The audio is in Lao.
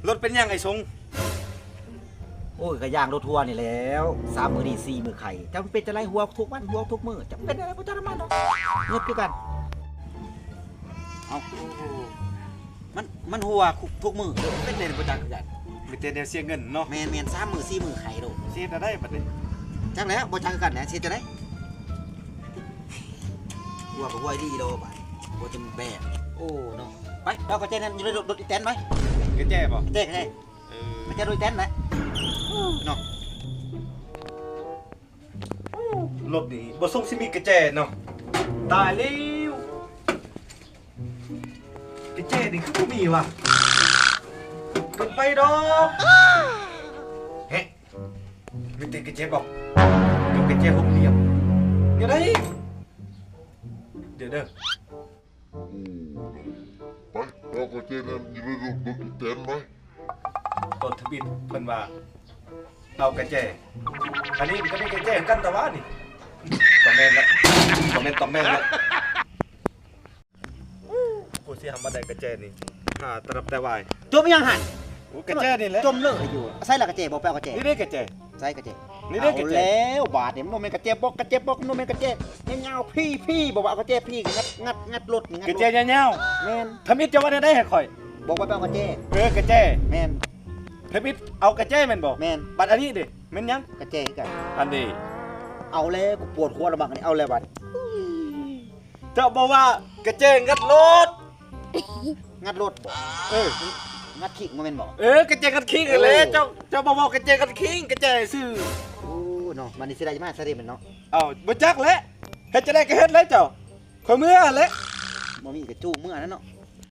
ລົດເປັນຫຍັງໄອ້ສົງ? ໂອ້ຍ ກະຢ່າງລົດຮົ່ວນີ້ແຫຼ້ວ ສາມມື້ນີ້ສີ່ມື້ໄຂ້ ຈັກເປັນຈັ່ງໃດ ຮົ່ວທຸກວັນ ຮົ່ວທຸກມື້ ຈັກເປັນຈັ່ງໃດບໍ່ຈັກນຳມັນດອກ ເງີດຄືກັນ. ເອົ້າ ມັນ ມັນຮົ່ວທຸກມື້ ເປັນຈັ່ງໃດບໍ່ຈັກຄືກັນ ມີແຕ່ແນວເສຍເງິນເນາະ. ແມ່ນໆ ສາມມື້ສີ່ມື້ໄຂ້ໂລດ ຊິເຮັດແນວໃດບັດນີ້? ຈັກແຫຼ້ວ ບໍ່ຈັກຄືກັນແຫຼະ ຊິເຮັດຈັ່ງໃດ? ຮົ່ວກະຮົ່ວອີ່ຫຼີໂລດບາດ ຮົ່ວຈົນແບກ ໂອ້ເນາະ. ໄປ ເອົາກະແຈນັ້ນຢູ່ໃນລົດ ລົດອີ່ແຕນໄປ. ກະແຈບໍ່? ກະແຈ ກະແຈ ເອີ ກະແຈລົດອີ່ແຕນແຫຼະເນາະ. ລົດນີ້ບໍ່ຊົງຊິມີກະແຈເນາະ ຕາຍແລ້ວ ກະແຈນີ້ຄືບໍ່ມີວະ ເປັນໄປດອກ. ເຮະ ມີແຕ່ກະແຈບອກ ກັບກະແຈຫົກຫຼ່ຽມ ແນວໃດ? ດຽວເດີ ໄປ ເອົາກະແຈນັ້ນຢູ່ໃນລົດ ລົດອີ່ແຕນໄປ. ຕົ້ນທຳອິດເພິ່ນວ່າເອົາກະແຈ ອັນນີ້ກະມີກະແຈຄືກັນຕະຫວານີ້ ຕ້ອງແມ່ນລະ ຕ້ອງແມ່ນ ຕ້ອງແມ່ນລະ. ໂອ້ ຊິຫາມາໄດ້ກະແຈນີ້ ຫາຕະດັບແຕ່ວາຍ. ຈົມຫຍັງຫັ້ນ? ໂອ້ ກະແຈນີ້ແຫຼະ ຈົມເລີຍຢູ່. ໃສລະກະແຈ? ບໍ່ໄປເອົາກະແຈ. ນີ້ເດ້ກະແຈ ໃສກະແຈ? ນີ້ເດ້ກະແຈ. ເອົາແລ້ວບາດນີ້ ມັນບໍ່ແມ່ນກະແຈບອກ ກະແຈບອກ ມັນບໍ່ແມ່ນກະແຈຍາວໆ ພີໆ ບໍ່ວ່າເອົາກະແຈພີ ງັດ ງັດ ງັດລົດ ງັດລົດ ກະແຈຍາວໆ. ແມ່ນ. ທຳອິດເຈົ້າວ່າແນວໃດໃຫ້ຂ້ອຍ? ບອກວ່າໄປເອົາກະແຈ. ເອີ ກະແຈ. ແມ່ນ. ທຳອິດເອົາກະແຈແມ່ນບໍ່? ແມ່ນ. ບັດອັນນີ້ເດ ແມ່ນຫຍັງ? ກະແຈຄືກັນ. ອັນນີ້ ເອົາແລ້ວ ກູປວດຫົວລະບັດນີ້ ເອົາແລ້ວບັດນີ້. ເຈົ້າບອກວ່າກະແຈງັດລົດ. ງັດລົດບໍ? ເອີ ງັດຄີງບໍ່ແມ່ນບໍ? ເອີ ກະແຈງັດຄີງຫັ້ນແຫຼະ. ເຈົ້າ ເຈົ້າບໍ່ເວົ້າກະແຈງັດຄີງ ກະແຈຊື່. ໂອ້ເນາະ ບັດນີ້ຊິໄດ້ມາໃສເດບັດເນາະ? ເອົ້າ ບໍ່ຈັກແຫຼະ ເຮັດຈັ່ງໃດກະເຮັດແຫຼະເຈົ້າ ຂ້ອຍເມືອຫັ້ນແຫຼະ. ບໍ່ມີກະຈູ້ເມືອຫັ້ນເນາະ.